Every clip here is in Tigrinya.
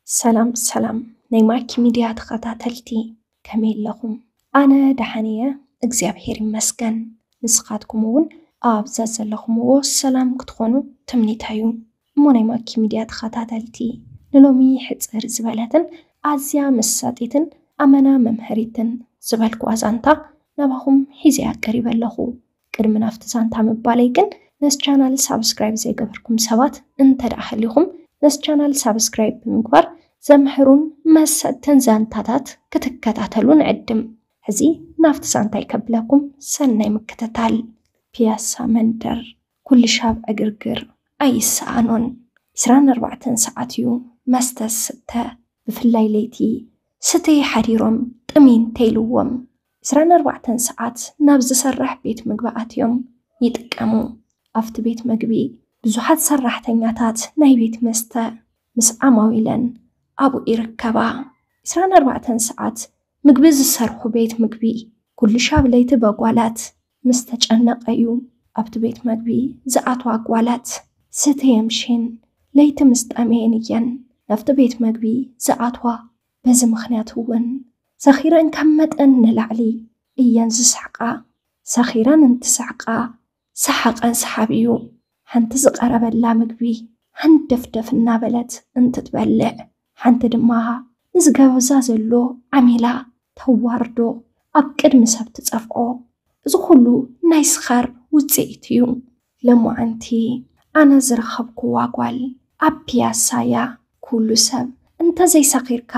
ሰላም ሰላም ናይ ማኪ ሚድያ ተኸታተልቲ፣ ከመይ ኣለኹም? ኣነ ደሓን እየ፣ እግዚኣብሔር ይመስገን። ንስኻትኩም እውን ኣብ ዘዘለኹምዎ ሰላም ክትኾኑ ትምኒተይ እዩ። እሞ ናይ ማኪ ሚድያ ተኸታተልቲ፣ ንሎሚ ሕፅር ዝበለትን ኣዝያ መሳጢትን ኣመና መምሃሪትን ዝበልኩዋ ዛንታ ናባኹም ሒዘ ቀሪበ ኣለኹ። ቅድሚ ናብቲ ዛንታ ምባለይ ግን፣ ነዚ ቻናል ሳብስክራይብ ዘይገበርኩም ሰባት እንተ ደኣ ሃሊኹም፣ ነዚ ቻናል ሳብስክራይብ ብምግባር ዘምሕሩን መሰጥትን ዛንታታት ክትከታተሉ ንዕድም። ሕዚ ናብቲ ዛንታይ ከብለኩም፣ ሰናይ ምክትታል። ፒያሳ መንደር፣ ኩሉ ሻብ ዕግርግር ኣይሰኣኖን። ዕስራን ኣርባዕተን ሰዓት እዩ መስተ ዝስተ፣ ብፍላይ ለይቲ ስተይ ሓዲሮም ጥሚ እንተይልዎም፣ ዕስራን ኣርባዕተን ሰዓት ናብ ዝሰርሕ ቤት ምግቢ ኣትዮም ይጥቀሙ። ኣብቲ ቤት ምግቢ ብዙሓት ሰራሕተኛታት ናይ ቤት መስተ ምስ ዓማዊለን ኣብኡ ይርከባ። ዕስራን ኣርባዕተን ሰዓት ምግቢ ዝሰርሑ ቤት ምግቢ፣ ኩሉ ሻብ ለይቲ በጓላት ምስ ተጨነቐ እዩ ኣብቲ ቤት ምግቢ ዝኣትዋ። ጓላት ስተየን ምሸን ለይቲ ምስ ጠመየን እየን ናብቲ ቤት ምግቢ ዝኣትዋ። በዚ ምኽንያት እውን ሰኺረን ካብ መጠን ንላዕሊ እየን ዝስሕቃ። ሰኺረን እንትስሕቃ ሰሓቐን ሰሓብ እዩ። ሓንቲ ዝቐረበላ ምግቢ ሃንደፍደፍ እናበለት እንትትበልዕ፣ ሓንቲ ድማ ንዝገበዛ ዘሎ ዓሚላ ተዋርዶ፣ ኣብ ቅድሚ ሰብ ትጸፍዖ። እዚ ኩሉ ናይ ስኻር ውጽኢት እዩ። ለሞዓንቲ ኣነ ዝረኸብኩዋ ጓል ኣብ ፒያሳ እያ። ኩሉ ሰብ፣ "እንተዘይሰኺርካ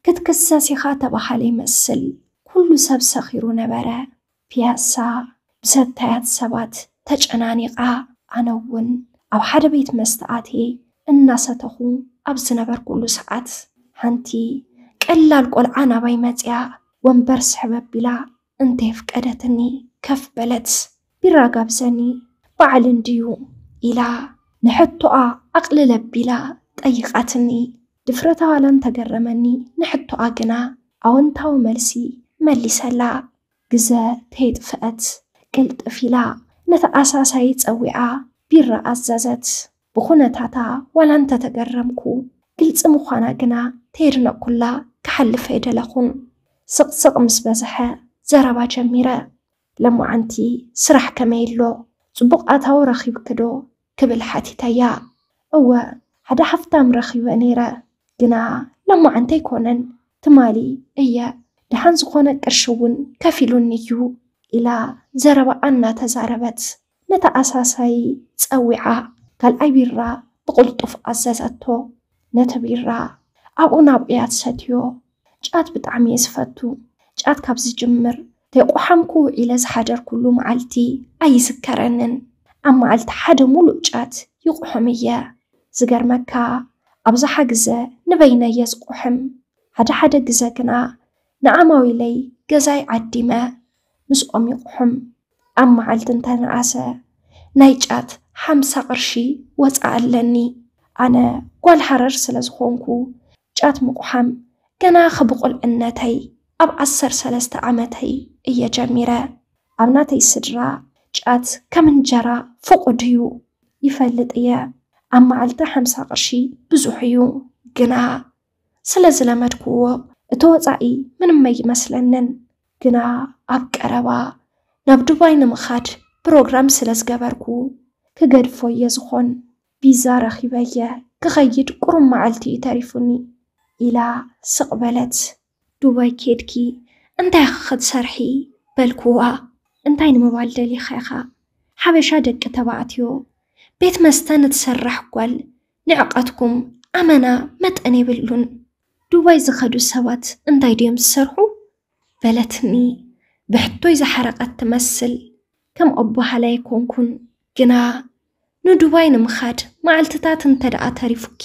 ክትክሰስ ኢኻ" ተባሃለ ይመስል። ኩሉ ሰብ ሰኺሩ ነበረ። ፒያሳ ብሰታያት ሰባት ተጨናኒቓ፣ ኣነ እውን ኣብ ሓደ ቤት መስተ ኣትየ እናሰተኹ ኣብ ዝነበርኩሉ ሰዓት፣ ሓንቲ ቀላል ቆልዓ ናባይ መጽያ፣ ወንበር ስሕብ ኣቢላ እንተየፍቀደትኒ ከፍ በለት። "ቢራ ጋብዘኒ፣ በዓል እንድዩ?" ኢላ ንሕቶኣ ኣቕልል ኣቢላ ጠይቓትኒ። ድፍረታ ዋላ እንተገረመኒ፣ ንሕቶኣ ግና ኣወንታዊ መልሲ መሊሰላ። ግዘ ተየጥፍአት፣ ቅልጥፍ ኢላ ነቲ ኣሳሳዪ ጸዊዓ ቢራ ኣዘዘት። ብኹነታታ ዋላ እንተተገረምኩ፣ ግልጺ ምዃና ግና ተየድነቕኩላ ክሓልፍ ኣይደለኹን። ስቕስቕ ምስ በዝሐ ዘረባ ጀሚረ። "ለማዓንቲ፣ ስራሕ ከመይ ኣሎ? ጽቡቕ ኣታዊ ረኺብኪ ዶ?" ክብል ሓቲተያ። "እወ፣ ሓደ ሃፍታም ረኺበ ነይረ፣ ግና ለማዓንቲ ኣይኮነን፣ ትማሊ እየ። ደሓን ዝኾነ ቅርሺ እውን ከፊሉኒ እዩ" ኢላ ዘረባኣ እናተዛረበት፣ ነታ ኣሳሳዪ ጸዊዓ፣ ካልኣይ ቢራ ብቕልጡፍ ኣዘዘቶ። ነቲ ቢራ ኣብኡ ናብኡ እያ ትሰትዮ። ጫት ብጣዕሚ እየ ዝፈቱ። ጫት ካብ ዝጅምር፣ ተይቆሓምኩ ውዒለ ዝሓደርኩሉ መዓልቲ ኣይዝከረንን። ኣብ መዓልቲ ሓደ ሙሉእ ጫት ይቑሕም እየ። ዝገርመካ፣ ኣብዝሓ ግዘ ንበይነይ እየ ዝቑሕም። ሓደ ሓደ ግዘ ግና ንዓማዊለይ ገዛይ ዓዲመ ምስኦም ይቑሕም። ኣብ መዓልቲ እንተነኣሰ ናይ ጫት ሓምሳ ቅርሺ ወፃእ ኣለኒ። ኣነ ጓል ሃረር ስለ ዝኾንኩ፣ ጫት ምቑሓም ገና ብቑልዕነተይ፣ ኣብ ዓሰርተ ሰለስተ ዓመተይ እየ ጀሚረ። ኣብ ናተይ ስድራ ጫት ከም እንጀራ ፍቑድ እዩ። ይፈልጥ እየ፣ ኣብ መዓልቲ ሓምሳ ቅርሺ ብዙሕ እዩ። ግና ስለ ዝለመድክዎ፣ እቲ ወጻኢ ምንም ኣይመስለንን። ግና ኣብ ቀረባ ናብ ዱባይ ንምኻድ ፕሮግራም ስለ ዝገበርኩ፣ ክገድፎ እየ ዝኾን። ቪዛ ረኺበ እየ ክኸይድ፣ ቁሩብ መዓልቲ እዩ ተሪፉኒ፣ ኢላ ስቕ በለት። "ዱባይ ኬድኪ እንታይ ኢኺ ክትሰርሒ?" በልክዋ። "እንታይ ንምባል ደሊኻ ኢኻ? ሓበሻ ደቂ ተባዕትዮ ቤት መስተ ንትሰርሕ ጓል ንዕቐትኩም ኣመና መጠን የብሉን። ዱባይ ዝኸዱ ሰባት እንታይ ድዮም ዝሰርሑ?" በለትኒ ብሕቶይ ዝሓረቐት ትመስል። ከም ኣበሃህላ ኣይኮንኩን፣ ግና "ንዱባይ ንምኻድ መዓልትታት እንተ ደኣ ተሪፉኪ፣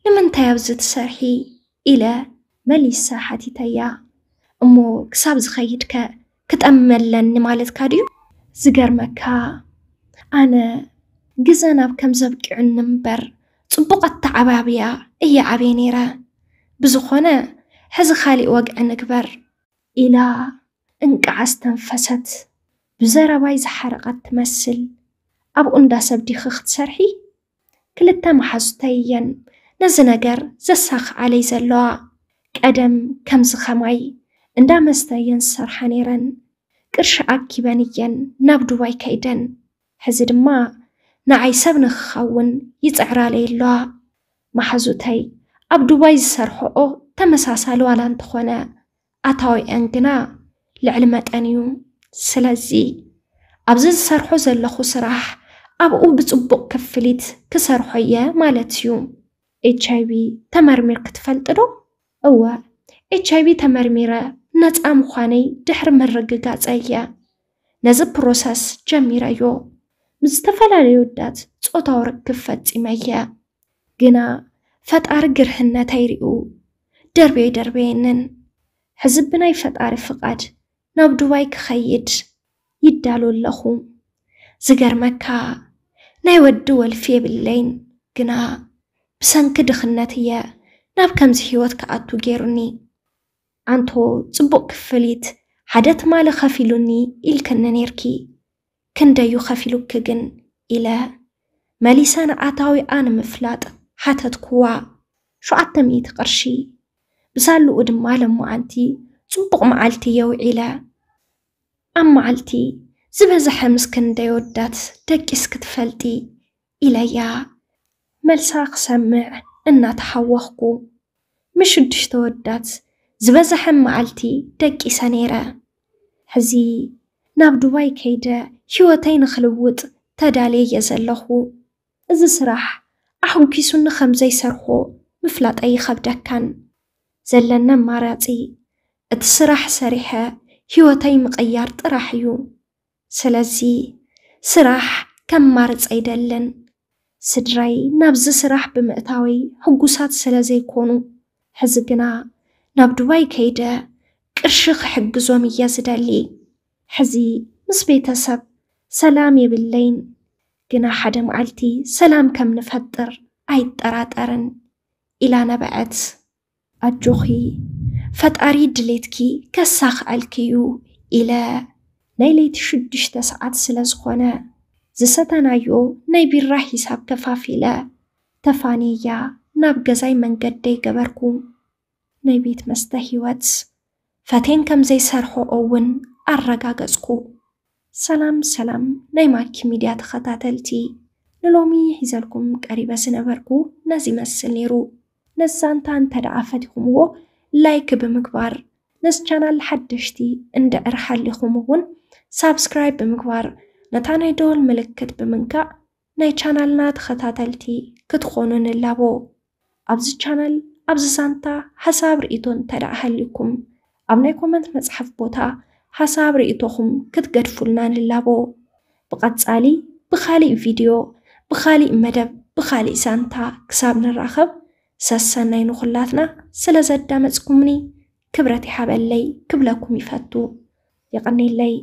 ንምንታይ ኣብዚ ትሰርሒ?" ኢለ መሊሰ ሓቲተያ። "እሞ ክሳብ ዝኸይድከ ክጠሚ ኣለኒ ማለትካ ድዩ? ዝገርመካ፣ ኣነ ግዘ ናብ ከም ዘብቂዑኒ እምበር፣ ጽቡቕ ኣተዓባብያ እየ ዓብየ ነይረ። ብዝኾነ፣ ሕዚ ካሊእ ወግዒ ንግበር" ኢላ እንቃዕ ኣስተንፈሰት። ብዘረባይ ዝሓረቐት ትመስል። "ኣብኡ እንዳ ሰብ ዲኺ ክትሰርሒ? ክልተ መሓዙተይ እየን፣ ነዚ ነገር ዘሳኽዓለይ ዘለዋ። ቀደም ከምዚ ኸማይ እንዳ መስተ እየን ዝሰርሓ ነይረን። ቅርሺ ኣኪበን እየን ናብ ዱባይ ከይደን። ሕዚ ድማ ንዓይ ሰብ ንክኸውን ይጽዕራለይ ኣለዋ። መሓዙተይ ኣብ ዱባይ ዝሰርሕኦ ተመሳሳሊ ዋላ እንተኾነ ኣታዊአን ግና ልዕሊ መጠን እዩ። ስለዚ ኣብዚ ዝሰርሖ ዘለኹ ስራሕ ኣብኡ ብጽቡቕ ክፍሊት ክሰርሖ እየ ማለት እዩ። ኤች ኣይ ቪ ተመርሚርኪ ትፈልጢ ዶ? እወ፣ ኤች ኣይ ቪ ተመርሚረ ነፃ ምዃነይ ድሕሪ ምርግጋጸ እየ ነዚ ፕሮሰስ ጀሚረዮ። ምስ ዝተፈላለዩ ኣወዳት ጾታዊ ርክብ ፈጺመ እየ። ግና ፈጣሪ ግርህነተይ ሪኡ ደርበየ ደርበየንን። ሕዚ ብናይ ፈጣሪ ፍቓድ ናብ ዱባይ ክኸይድ ይዳሎ ኣለኹ። ዝገርመካ ናይ ወዲ ወልፊ የብለይን፣ ግና ብሰንኪ ድኽነት እየ ናብ ከምዚ ህይወት ክኣቱ ገይሩኒ። ኣንቶ ጽቡቕ ክፍሊት ሓደ ትማሊ ከፊሉኒ ኢልክኒ ነይርኪ። ክንደዩ ከፊሉኪ ግን? ኢለ መሊሰ ንኣታዊኣ ንምፍላጥ ሓተትኩዋ። ሸውዓተ ሚእቲ ቅርሺ። ብሳልኡ ድማ ለማዓንቲ ጽቡቕ መዓልቲ የውዒለ። ኣብ መዓልቲ ዝበዝሐ ምስ ክንደይ ወዳት ደቂስኪ ትፈልጢ? ኢለያ። መልሳ ክሰምዕ እናተሓወኽኩ። ምስ ሽዱሽተ ወዳት ዝበዝሐ መዓልቲ ደቂሰ ነይረ። ሕዚ ናብ ዱባይ ከይደ ህይወተይ ንኽልውጥ ተዳልየ እየ ዘለኹ። እዚ ስራሕ ኣሕጒሱኒ ከም ዘይሰርሖ ምፍላጠይ ይኸብደካን። ዘለኒ ኣማራጺ እቲ ስራሕ ሰሪሐ ህይወተይ ምቕያር ጥራሕ እዩ። ስለዚ ስራሕ ከማርጽ ኣይደልን። ስድራይ ናብዚ ስራሕ ብምእታወይ ሕጉሳት ስለ ዘይኮኑ፣ ሕዚ ግና ናብ ዱባይ ከይደ ቅርሺ ክሕግዞም እየ ዝደሊ። ሕዚ ምስ ቤተሰብ ሰላም የብለይን፣ ግና ሓደ መዓልቲ ሰላም ከም ንፈጥር ኣይጠራጠርን ኢላ ነበዐት። ኣጆኺ፣ ፈጣሪ ድሌትኪ ከሳኽዐልኪ እዩ ኢለ ናይ ለይቲ ሽዱሽተ ሰዓት ስለ ዝኾነ ዝሰተናዮ ናይ ቢራ ሂሳብ ከፋፊለ ተፋንየያ ናብ ገዛይ መንገደይ ገበርኩ። ናይ ቤት መስተ ህይወት ፈቴን ከም ዘይሰርሖ እውን ኣረጋገጽኩ። ሰላም ሰላም ናይ ማኪ ሚድያ ተኸታተልቲ፣ ንሎሚ ሒዘልኩም ቀሪበ ዝነበርኩ ነዚ ይመስል ነይሩ። ነዚ ዛንታ እንተ ደኣ ፈቲኹምዎ ላይክ ብምግባር፣ ነዚ ቻናል ሓደሽቲ እንድዕር ሃሊኹም እውን ሳብስክራይብ ብምግባር፣ ነታ ናይ ደወል ምልክት ብምንካእ ናይ ቻናልና ተኸታተልቲ ክትኾኑ ንላቦ። ኣብዚ ቻናል፣ ኣብዚ ዛንታ ሓሳብ ርእይቶ እንተ ደኣ ሃልዩኩም፣ ኣብ ናይ ኮመንት መጽሓፍ ቦታ ሓሳብ ርእይቶኹም ክትገድፉልና ንላቦ። ብቐጻሊ ብኻሊእ ቪድዮ፣ ብኻሊእ መደብ፣ ብኻሊእ ዛንታ ክሳብ ንራኸብ፣ ሰሰናይ ንኹላትና። ስለ ዘዳመጽኩምኒ ክብረት ይሃበለይ ክብለኩም ይፈቱ። የቐኔለይ።